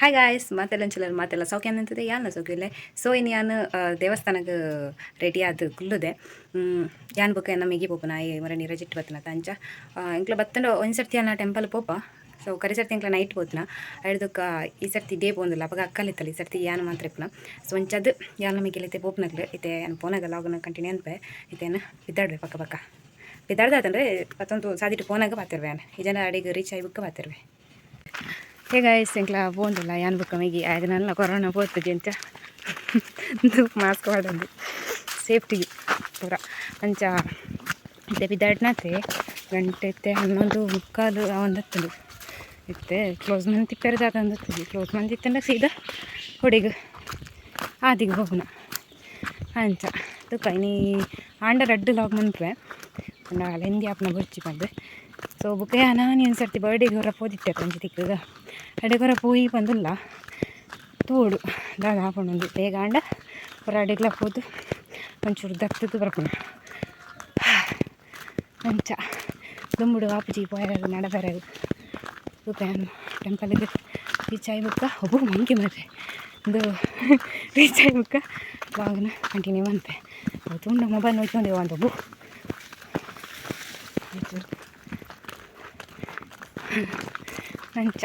Hi guys, ಮಾತೆಲ್ಲ ಒಂಚೂರು ಮಾತೆಲ್ಲ ಸೌಖ್ಯ ಅಂತದೆ, ಯಾನ ಸೌಖ್ಯ ಇಲ್ಲ. ಸೊ ಇನ್ನು ಯಾನು ದೇವಸ್ಥಾನಕ್ಕೆ ರೆಡಿ ಆದ್ ಕುಲ್ಲುದೆ. ಯಾನ್ ಬೊಕ್ಕ ನಮಗೆ ಪೋಪುನ ಆಯೆ ಮರ ನೀರಜಿಟ್ಟು ಬತ್ತನ ಅಂಚ ಎಂಕ್ಲ ಬತ್ತಂಡ ಒಂಜಿ ಸರ್ತಿ ಅನ್ನ ಟೆಂಪಲ್ ಪೋಪ. ಸೊ ಕರಿ ಸರ್ತಿ ಎಂಕ್ಲ ನೈಟ್ ಪೋತುನ ಐಡ್ದೊಕ್ಕ ಈ ಸರ್ತಿ ಡೇ ಪೋಂದಿಲ್ಲ. ಅಪಗ ಅಕ್ಕಲಿತ್ತಲ್ಲ, ಈ ಸರ್ತಿ ಯಾನ್ ಮಾತ್ರ ಇಪ್ಪುನ. ಸೊ ಒಂಚದು ಯಾನ್ ನಮಗೆ ಇತ್ತೆ ಪೋಪುನಕ್ಲು. ಇತ್ತೆ ಯಾನ್ ಪೋನಾಗ ಲಾಗನ ಕಂಟಿನ್ಯೂ ಅನ್ಪೆ. ಇತ್ತೇನು ಬಿದ್ದಾಡ್ವೆ ಪಕ್ಕ ಪಕ್ಕ ಬಿದ್ದಾಡ್ದಾತಂದ್ರೆ ಪತ್ತೊಂದು ಸಾದಿಟ್ಟು ಪೋನಾಗ ಪಾತಿರ್ವೆ. ಯಾನ್ ಈ ಜನ ಅಡಿಗೆ ರೀಚ್ ಆಗಿ ಬುಕ್ಕ ಪಾತಿರ್ವೆ. ಹೇ ಗಾಯ್ಸ್, ಎಂಕ್ಲ ಪೋಂದಿಲ್ಲ ಯಾನ್ ಬುಕ್ಕ ಮೆಗಿ ಆಯ್ದನಲ್ಲ ಕೊರೋನಾ ಪೋತುಜಿ ಅಂಚ ಮಾಸ್ಕ್ ಪಾಡೊಂದು ಸೇಫ್ಟಿ ಪೂರ ಅಂಚ. ಇತ್ತೆ ಪಿದಾಡ್ನಾತೆ ಗಂಟೆ ಇತ್ತೆ 11:45 ಆವೊಂದಿತ್ತುಂಡು. ಇತ್ತೆ ಕ್ಲೋಸ್ ಮಂತಿಪ್ಪೆರೆ ದಾದ ಅಂದಿತ್ತಿಜಿ. ಕ್ಲೋಸ್ ಮಂತಿತ್ತಂಡ ಸೀದಾ ಹುಡಿಗ್ ಆದಿಗ್ ಹೋಗುನ ಅಂಚ. ತುಕ ಇನಿ ಆಂಡ ರಡ್ಡ್ ಲಾಗ್ ಮನ್ಪುವೆ ಪಂಡ ಲೆಂದಿ ಆಪುನ ಬೊರ್ಚಿ ಪಂದ್. ಸೊ ಬೊಕ್ಕ ಯಾನ್ ಒಂಜಿ ಸರ್ತಿ ಬರ್ಡೇಗೆ ಹೊರ ಪೋದಿತ್ತೆ ಒಂಜಿ ತಿಕ್ಕುಗ ಅಡೆಗೊರ ಪೋಯಿ ಪಂದುಲ್ಲ. ತೂವೊಡು ದಾದ ಆಪುಂಡು. ಬೇಗ ಆಂಡ ಪೂರ ಅಡೆಗ್ಲ ಪೋದು ಒಂಚೂರು ದತ್ತದು ಬರ್ಪುನ ಅಂಚ. ದುಂಬುಡು ಆಪುಜಿ ಪೋಯೆರೆ, ನಡಪೆರೆಗ್. ಬೊಕ್ಕ ಯಾನ್ ಟೆಂಪಲ್ಗೆ ರೀಚ್ ಆಯಿ ಬೊಕ್ಕ ಒಬ್ಬ ಮಂಕಿ ಮಾರ್ರೆ. ಇಂದು ರೀಚ್ ಆಯಿ ಬೊಕ್ಕ ಲಾಗ್ನ ಕಂಟಿನ್ಯೂ ಮನ್ಪೆ. ತೂಂಡ ಮೊಬೈಲ್ ನೋಯ್ಕೊಂಡು ಒಂದೊಬ್ಬು ಅಂಚ.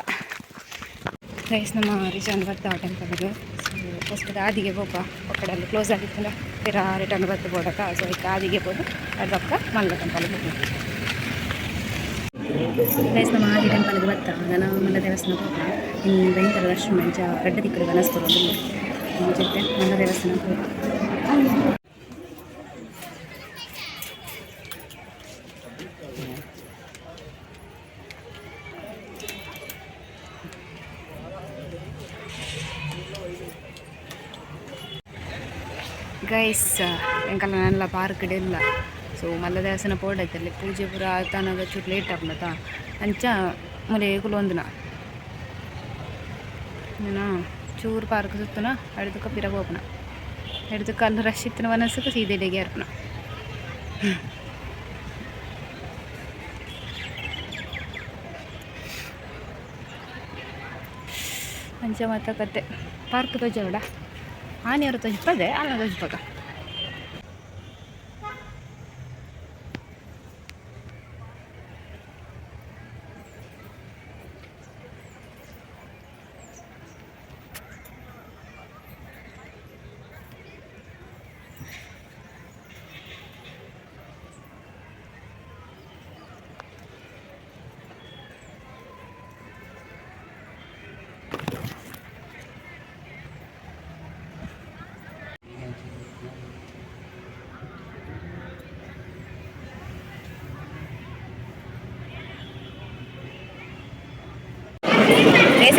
ಗೈಸ್, ನಮ್ಮ ರಿಟರ್ನ್ ಬರ್ತಾವ ಟೆಂಪಲ್ಗೆ. ಸೊ ಫಸ್ಟ್ ಆದಿಗೆ ಪೋಪ, ಒಕ್ಕಡಲ್ಲಿ ಕ್ಲೋಸ್ ಆಗಿತ್ತಲ್ಲ, ಪಿರ ರಿಟರ್ನ್ ಬರ್ತು ಬೋಡಕ. ಸೊ ಈಗ ಆದಿಗೆ ಪೋದು ಅಡ್ಬಕ್ಕ ಮಲ್ಲ ಟೆಂಪಲ್ಗೆ ಹೋಗಿ. ಗೈಸ್, ನಮ್ಮ ಆದಿ ಟೆಂಪಲ್ಗೆ ಬರ್ತಾ ನಾನು ಮಲ್ಲ ದೇವಸ್ಥಾನ ಪೋಪ. ಇನ್ನು ಭಯಂಕರ ರಶ್. ಅಂಚ ರಡ್ಡ ದಿಕ್ಕಡು ವನಸ್ ಜೊತೆ ಮಲ್ಲ ದೇವಸ್ಥಾನ ಪೋಪ. ಗೈಸ್, ಎಂಕಲ್ನ ನಲ್ಲ ಪಾರ್ಕ್ ಇಲ್ಲ. ಸೊ ಮಲ್ಲ ದೇವಸ್ಥಾನ ಪೋಡೈತಲ್ಲಿ ಪೂಜೆ ಪೂರ ಆತನಾಗ ಚೂರು ಲೇಟ್ ಆಪುಂಡತ, ಅಂಚ ಮುಲೆ ಕುಲೊಂದುನ ನಾನು ಚೂರು ಪಾರ್ಕ್ ಸುತ್ತುನ ಅಡ್ದಕ್ಕ ಪಿರ ಪೋಪುನ. ಎಡ್ದಕ್ಕ ಅಲ್ಲಿ ರಶ್ ಇತ್ತಿನ ವನಸ್ಸಕ್ಕೆ ಸೀದೆಡೆಗೆ ಅರ್ಪುನ. ಅಂಚ ಮಾತ ಕತೆ. ಪಾರ್ಕ್ ತೋಜೋಡ ಆನೆಯವರು ತೋಜಿಪದೆ ಆನ ತೋಜಿಪಕ.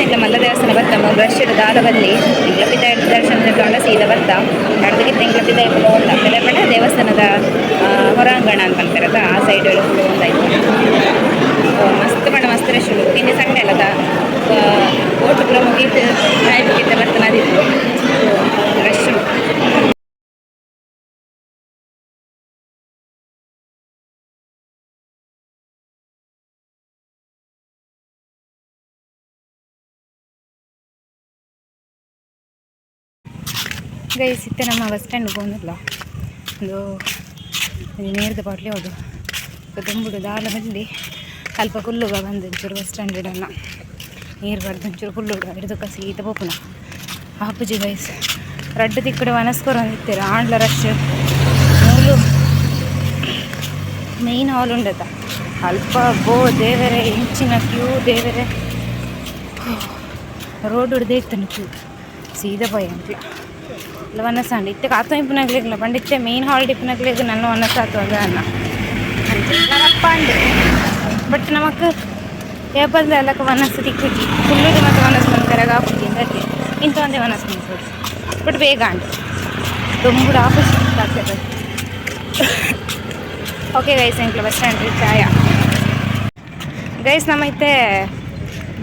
ಎಂಕ್ಲ ಮಲ್ಲ ದೇವಸ್ಥಾನ ಬತ್ತ ರಶ್ ದಾದ ಬಲ್ಲಿ. ಎಂಕ್ಲ ಪಿದ ದರ್ಶನ ತಗೊಂಡ ಸೀದಾ ಬತ್ತ. ಅಡ್ದಗಿತ್ತ ಎಂಕ್ಲ ಪಿದ ಒಂದ ಪಂಡ ದೇವಸ್ಥಾನದ ಹೊರಾಂಗಣ ಅಂತ ಪನ್ಪೆರತ, ಆ ಸೈಡ್ ಫುಲ್ ಒಂದಾಯ್ತು. ಮಸ್ತ್ ಪಂಡ ಮಸ್ತ್ ರಶ್ ಉಂಡು. ಇನ್ನು ಸಂಡೆ ಅಲ್ಲದ, ಓಟು ಪೂರ ಮುಗೀತು ಆಯ್ತು ಬರ್ತನದಿತ್ತು, ರಶ್ ಉಂಟು. ಗೈಸ್, ಇತ್ತೆ ನಮ್ಮ ಬಸ್ ಸ್ಟ್ಯಾಂಡ್ ಪೋಂದಿಲ್ಲ. ಒಂದು ನೀರ್ದ ಬಾಟ್ಲಿ ಹೌದು ದುಂಬುಡು ದಾಲ ಬಲ್ಲಿ. ಅಲ್ಪ ಕುಲ್ಲುಗ ಬಂದು ಒಂಚೂರು ಬಸ್ ಸ್ಟ್ಯಾಂಡ್ ಇಡಲ್ಲ ನೀರು ಬರ್ದು ಒಂಚೂರು ಕುಲ್ಲುಡು ಹಿಡಿದಕ್ಕ ಸೀದ ಪೋಪುನ. ಆಪುಜಿ ಗೈಸ್, ರಡ್ಡು ತಿಕ್ಕಡೆ ವನಸ್ಕೊರೊಂದಿತ್ತೆರ್ ಆಂಡ್ಲ ರಶ್. ಮೂಲು ಮೇಯ್ನ್ ಹಾಲ್ ಉಂಡತ, ಅಲ್ಪ ಬೋ ದೇವರೇ, ಇಂಚಿನ ಕ್ಯೂ ದೇವರೇ. ರೋಡ್ ಹಿಡ್ದೇ ಇತ್ತು ಕ್ಯೂ. ಸೀದಾ ಪೋಯ ಅಂತ್ಲ ಇಲ್ಲ ವನಸಾಂಡ್. ಇತ್ತೆ ಕಾತು ಇಪ್ಪುನಗ್ಲೆಗ್ಲ ಪಂಡ ಇತ್ತೆ ಮೇಯ್ನ್ ಹಾಲ್ ಇಪ್ಪುನಗ್ಲೆಗ್ ನನ್ನ ವನಸಾತು ಅಂದ ಅನ್ನ ರಪ್ಪಾಂಡ್. ಬಟ್ ನಮಕ್ ಏಪಲ್ದ ಎಲ್ಲಕ್ಕ ವನಸ್ಸು ತಿಕ್ಕುಜಿ. ಫುಲ್ಲುದು ಮತ್ತು ವನಸ್ಸು ಮನ್ಪೆರೆಗ್ ಆಪುಜಿ ಅಂದತ್ತೆ. ಇಂತ ಒಂದೇ ವನಸ್ಸು ಮನ್ಪೊಡು. ಬಟ್ ಬೇಗ ಆಂಡ್ ದೊಂಬುಡು ಆಪುಜಿ. ಓಕೆ ಗೈಸ್, ಎಂಕ್ಲ ಬಸ್ ಸ್ಟ್ಯಾಂಡ್ ರೀಚ್ ಆಯ. ಗೈಸ್, ನಮ್ಮ ಇತ್ತೆ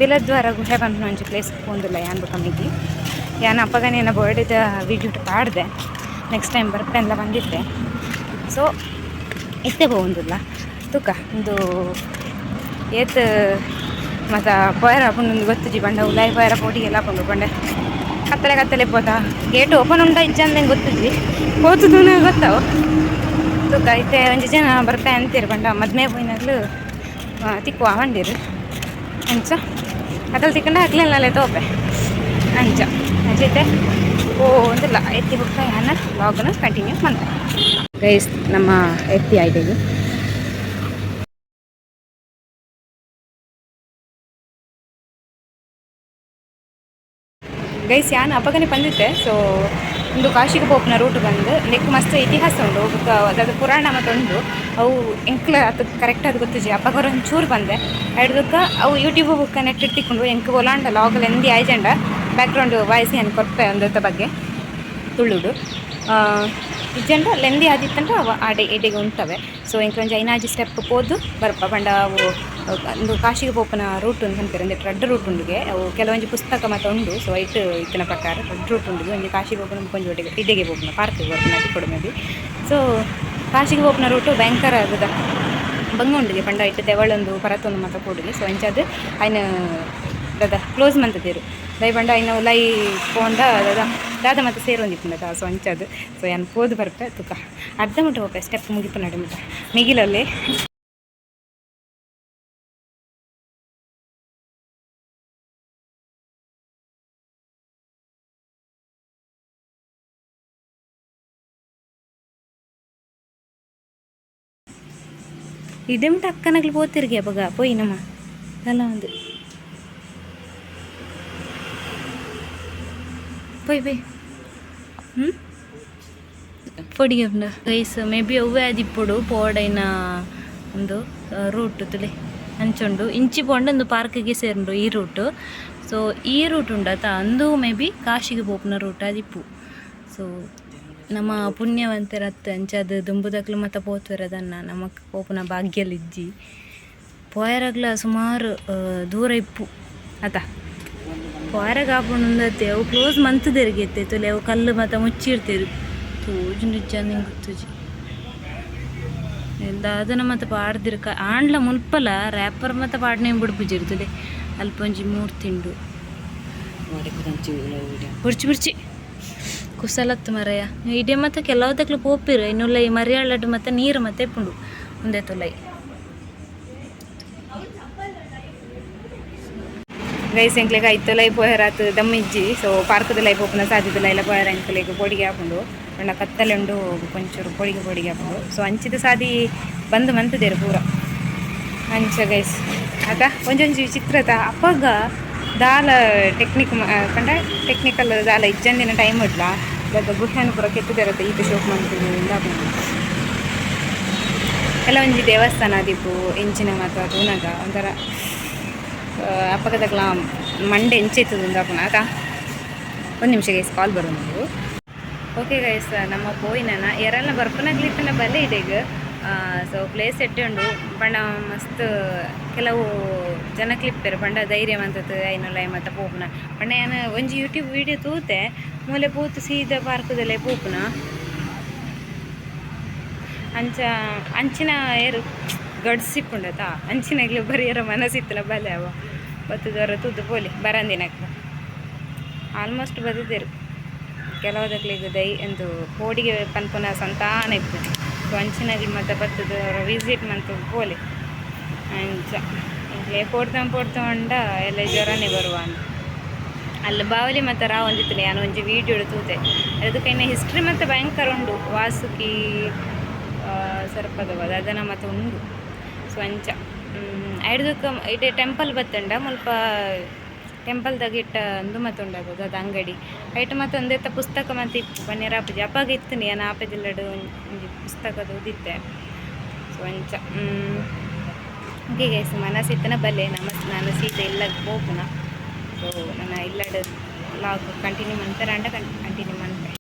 ಬಿಲದ್ವಾರ ಗುಹೆ ಪನ್ಪುನ ಒಂಜಿ ಪ್ಲೇಸ್ ಪೋಂದುಲ್ಲ ಯಾನ್ ಬೊಕ ಮೆಗ್ಗಿ. ಯಾನ್ ಅಪ್ಪಗನೇನ ಬರ್ಡೇದ ವೀಡಿಯೋ ಪಾಡ್ದೆ, ನೆಕ್ಸ್ಟ್ ಟೈಮ್ ಬರ್ಪೆಂದ್ಲ ಬಂದಿತ್ತೆ. ಸೊ ಇತ್ತೆ ಪೋವೊಂದುಲ್ಲ. ತೂಕ, ಒಂದು ಏತ್ ಮತ್ತು ಪೋಯರ ಆಪುಂಡು ಗೊತ್ತುಜಿ ಪಂಡ ಉಲಾಯಿ ಪೋಯರ ಪೋಟಿಗೆಲ್ಲ ಆಪುಂಡು ಪಂಡ ಕತ್ತಲೆ ಕತ್ತಲೆ ಪೋತ ಗೇಟ್ ಓಪನ್ ಉಂಡ ಇಜ್ಜಂದೆ ಗೊತ್ತುಜಿ ಪೋತುದು ಗೊತ್ತಾವು ತೂಕ ಇತ್ತೆ ಒಂಜಿ ಜನ ಬರ್ತಾ ಅಂತೀರು ಪಂಡ ಮದ್ಮೆ ಪೋಯಿನಾಗ್ಲು ತಿಕ್ಕುವ ಬಂದಿರು ಅಂಚ ಅದ್ರಲ್ಲಿ ತಿಕ್ಕಂಡ ಅಕ್ಲೆಲ್ಲ ತೋಪೆ ಅಂಚ ಅಂಚೈತೆ ಓ ಒಂದಿಲ್ಲ ಎತ್ತಿ ಬುಕ್ಕ ಯಾನ ವ್ಲಾಗ್ನ ಕಂಟಿನ್ಯೂ ಮಾಡ್ತೆ. ಗೈಸ್, ನಮ್ಮ ಎತ್ತಿ ಆಯ್ತು. ಗೈಸ್, ಯಾನ್ ಅಪಗನೆ ಬಂದಿತ್ತೆ. ಸೊ ಒಂದು ಕಾಶಿಗೆ ಪೋಪುನ ರೂಟ್ ಬಂದು ನೆಕ್ ಮಸ್ತ್ ಇತಿಹಾಸ ಉಂಡು. ಬೊಕ್ಕ ಅದಾದ ಪುರಾಣ ಮತ್ತು ಉಂಡು. ಅವು ಎಂಕ್ಲ ಅದು ಕರೆಕ್ಟ್ ಅದು ಗೊತ್ತಿಜಿ. ಅಪಗ ಒಂಚೂರು ಬಂದೆ ಬೊಕ್ಕ ಅವು ಯೂಟ್ಯೂಬ್ ಬುಕ್ಕ ನೆಟ್ ತಿಕ್ಕೊಂಡು. ಎಂಕ್ ಒಲಾಂಡ ಲಾಗಲ್ ಎಂದಿ ಆಯ್ಜಂಡ ಬ್ಯಾಕ್ಗ್ರೌಂಡ್ ವಾಯ್ಸ್ ಏನು ಕೊರ್ಪೆ ಒಂದತ್ತ ಬಗ್ಗೆ ತುಳುಡು ಇಜ್ಜಂಡ ಲೆಂದಿ ಆದಿತ್ತಂಡ ಅವ ಆಡೆ ಎಡೆಗೆ ಉಂಟವೆ. ಸೊ ಎಂಕ್ ಒಂಜಿ ಐನಾಜಿ ಸ್ಟೆಪ್ ಪೋದು ಬರ್ಪ. ಪಂಡ ಅವು ಒಂದು ಕಾಶಿಗೆ ಪೋಪುನ ರೂಟ್ ಉಂಡು ಪನ್ಪೆರ್. ಅಂದ್ರೆ ರಡ್ಡ್ ರೂಟ್ ಉಂಡುಗೆ. ಅವು ಕೆಲವೊಂಜಿ ಪುಸ್ತಕ ಮಾತ ಉಂಡು. ಸೊ ಐಟ್ ಇತ್ತಿನ ಪ್ರಕಾರ ರಡ್ಡ್ ರೂಟ್ ಉಂಡುಗೆ. ಒಂಜಿ ಕಾಶಿಗೆ ಪೋಪುನ, ಒಂಜಿ ಒಟ್ಟಿಗೆ ಇಡೆಗೆ ಪೋಪುನ, ಪಾರ್ಕ್ ಬರ್ಪುನ ತಿಕ್ಕೊಡು ಮೇ ಬಿ. ಸೊ ಕಾಶಿಗೆ ಪೋಪುನ ರೂಟು ಭಯಂಕರ ಆಗದ ಬಂಗ ಉಂಡುಗೆ. ಪಂಡ ಇಟ್ಟು ದೆವಳೊಂದು ಪರತೊಂದು ಮಾತ ಪೋಡುಗೆ. ಸೊ ಅಂಚಾದ್ ಐನ ದಾದ ಕ್ಲೋಸ್ ಮಂತದೇರು ದೈ ಪಂಡ ಐನ ಉಲಾಯಿ ಪೋಂಡ ದಾದ ದಾದ ಮತ್ತೆ ಸೇರೊಂದಿಪ್ಪುಂಡತ. ಸೊ ಅಂಚಾದ್ ಸೊ ಯಾನ್ ಪೋದು ಬರ್ಪೆ. ತುಕ ಅರ್ಧ ಮುಟ್ಟ ಪೋಪೆ, ಸ್ಟೆಪ್ ಮುಗಿಪು ನಡು ಮುಟ್ಟ ಮಿಗಿಲಲ್ಲಿ. ಇಡೆ ಮುಟ್ಟ ಅಕ್ಕನಗ್ಲು ಪೋತಿರ್ಗೆ ಅಪಗ ಪೋಯಿ ನಮ್ಮ ಅಲ್ಲ ಒಂದು ಪೋಯ್ ಪೋಯ್. ಹ್ಞೂ, ಪೊಡಿಗೆ ಗೈಸ್, ಮೇ ಬಿ ಒವ್ವೆ ಆದಿಪ್ಪೊಡು ಪೋಡೈನ ಒಂದು ರೂಟ್ ತುಲೆ ಅಂಚುಂಡು. ಇಂಚಿ ಪೋಂಡ ಒಂದು ಪಾರ್ಕ್ಗೆ ಸೇರುಂಡು ಈ ರೂಟ್. ಸೊ ಈ ರೂಟ್ ಉಂಡತ, ಅಂದು ಮೇ ಬಿ ಕಾಶಿಗೆ ಪೋಪುನ ರೂಟ್ ಆದಿಪ್ಪು. ಸೊ ನಮ್ಮ ಪುಣ್ಯವಂತೆರತ್ತೆ ಅಂಚಾದ್ ದುಂಬುದಕ್ಲು ಮತ್ತ ಪೋತ್ವೆರದನ್ನ ನಮಕ್ ಪೋಪುನ ಭಾಗ್ಯಲಿಜ್ಜಿ. ಪೋಯರಗ್ಲ ಸುಮಾರು ದೂರ ಇಪ್ಪು ಅತ. ಪೋಯರಗ ಆಪುಂಡು. ಅವು ಕ್ಲೋಸ್ ಮಂತುದೆರ್ಗೆ ಇತ್ತೆ ತುಲೆ. ಅವು ಕಲ್ಲು ಮಾತ ಮುಚ್ಚಿರ್ತೀರು. ತೋಜುಂಡು ಇಜ್ಜಂದ್ ಗೊತ್ತುಜಿ. ದಾದನ ಮಾತ ಪಾಡ್ದಿರ್ಕ ಆಂಡ್ಲ ಮುಲ್ಪಲ ರ್ಯಾಪರ್ ಮಾತ ಪಾಡ್ನೆ ಬಿಡ್ಪುಜಿರ್ ತುಲೆ. ಅಲ್ಪ ಒಂಜಿ ಮೂರ್ತಿ ಉಂಡು. ಬುಡ್ಚಿ ಬುಡ್ಚಿ, ಕುಸಲತ್ತು ಮರಯ. ಇಡೆ ಮತ್ತೆ ಕೆಲವುದಕ್ಲು ಪೋಪಿರು ಇನ್ನುಲ್ಲ. ಈ ಮರಿಯಾಳಡ್ ಮತ್ತೆ ನೀರು ಮತ್ತೆ ಪುಂಡು ಉಂದೆ ತುಲೈ. ಗೈಸ್, ಎಂಕ್ಲೆಗ್ ಐತಲೈ ಪೋಯರಾತ್ ದಮ್ಮಿಜ್ಜಿ. ಸೊ ಪಾರ್ಕ್ದ ಪೋಪುನ ಸಾಧ್ಯತೆ ಇಲ್ಲ. ಪೋಯರ ಎಂಕ್ಲೆಗ್ ಪೋಡಿಗೆ ಆಪುಂಡು. ಪಂಡ ಕತ್ತಲೆ ಉಂಡು, ಒಂಚೂರು ಪೋಡಿಗೆ ಪೋಡಿಗೆ ಆಪುಂಡು. ಸೊ ಅಂಚಿದ ಸಾದಿ ಬಂದ್ ಮಂತುದೆರ್ ಪೂರ. ಅಂಚ ಗೈಸ್ ಆತ ಒಂಜೊಂಜಿ ವಿಚಿತ್ರತ. ಅಪಗ ದಾಲ ಟೆಕ್ನಿಕ್ ಪಂಡ ಟೆಕ್ನಿಕಲ್ ದಾಲ ಇಜ್ಜಂದಿನ ಟೈಮ್ ಇಡ್ಲ ದಾದ ಗುಹೆನ್ ಪೂರ ಕೆತ್ತುದೆರತ ಈತ ಶೋಕ್ ಮಂತುದು ಇಂದಾಪುಂಡು. ಕೆಲವೊಂಜಿ ದೇವಸ್ಥಾನ ದಿಪ್ಪು ಎಂಚಿನ ಮಾತ ತೂನಗ ಒಂಥರ ಅಪಗದಕ್ಲ ಮಂಡೆ ಎಂಚ ಉಂದಾಪುಂಡು ಆತ. ಒಂದು ನಿಮಿಷ ಗೈಸ್, ಕಾಲ್ ಬರೋದು. ಓಕೆ ಗೈಸ್, ನಮ್ಮ ಪೋಯಿನನ ಏರಲ್ನ ಬರ್ಪುನಗ್ಲಿತ್ತನ ಬಲ್ಲೆ ಇದೆಗ್. ಸೊ ಪ್ಲೇಸ್ ಎಡ್ಡೆ ಉಂಡು. ಪಂಡ ಮಸ್ತ್ ಕೆಲವು ಜನ ಕ್ಲಿಪ್ಪೆರ್. ಪಂಡ ಧೈರ್ಯ ಮಂತದ್ದು ಐನುಲೈ ಮತ್ತೆ ಪೋಪುನ ಪಂಡ ಯಾನ್ ಒಂಜಿ ಯೂಟ್ಯೂಬ್ ವೀಡಿಯೋ ತೂತೆ. ಮೂಲೆ ಪೋತು ಸೀದಾ ಪಾರ್ಕ್ದಲ್ಲೇ ಪೋಪುನ. ಅಂಚ ಅಂಚಿನ ಏರು ಗಡ್ಸ್ ಇಪ್ಪುಂಡತ. ಅಂಚಿನಗ್ಲು ಬರಿಯರ ಮನಸ್ಸಿತ್ತಲ ಬಲೆ. ಅವ ಬತ್ತದವರ ತೂದು ಪೋಲಿ ಬರಂದಿನಕ್ಲು ಆಲ್ಮೋಸ್ಟ್ ಬದಿದ್ದೇರು. ಕೆಲವದಕ್ಲಿಗ್ ದೈ ಎಂದು ಪೋಡಿಗೆ ಪನ್ಪುನ ಸಂತಾನ ಇಪ್ಪುಜಿ. ಸೊ ಅಂಚಿನಗ್ಲು ಮತ್ತೆ ಬತ್ತದ ವಿಸಿಟ್ ಮಂತು ಪೋಲಿ. ಅಂಚ ಎಂಕ್ಲೆ ಪೋಡ್ತಾ ಪೋಡ್ತಾ ಉಂಡ ಎಲ್ಲ ಜ್ವರನೇ ಬರುವ ಅಂದ್. ಅಲ್ಲಿ ಬಾವಲಿ ಮತ್ತು ರಾವೊಂದಿತ್ತನೆ ಯಾನ್ ಒಂಜಿ ವೀಡಿಯೋಡು ತೂತೆ. ಅದಕ್ಕೆ ಇನ್ನು ಹಿಸ್ಟ್ರಿ ಮತ್ತು ಭಯಂಕರ ಉಂಡು. ವಾಸುಕಿ ಸರ್ಪದವ ಅದನ್ನ ಮತ್ತು ಉಂಡು. ಸೊ ಅಂಚ ಐಡ್ದಕ್ಕ ಇಡೆ ಟೆಂಪಲ್ ಬತ್ತಂಡ ಮುಲ್ಪ ಟೆಂಪಲ್ದಾಗ ಇಟ್ಟ ಅಂದು ಮತ್ತು ಉಂಡದು ಅದು ಅಂಗಡಿ ಐಟ್ ಮತ್ತು ಒಂದೆತ್ತ ಪುಸ್ತಕ ಮತ್ತು ಇಪ್ಪು ಪನ್ನೆರ ಆಪುಜಿ. ಅಪಾಗ ಇತ್ತು ಯಾನ್ ಆಪೆದಿಲ್ಲಡು ಒಂಜಿ ಪುಸ್ತಕ ಓದಿತ್ತೆ. ಸೊ ಅಂಚ. ಓಕೆ ಗೈಸ್, ಮನಸ್ಸಿತ್ತನ ಬಲ್ಲೆ ನಮ ನಾನು ಸೀದಾ ಇಲ್ಲಗ್ ಪೋಪುನ. ಸೊ ನನ್ನ ಇಲ್ಲಡ್ ವ್ಲಾಗ್ ಕಂಟಿನ್ಯೂ ಮಂತರಾಂಡ ಕಂಟಿನ್ಯೂ ಮನ್ಪೆ.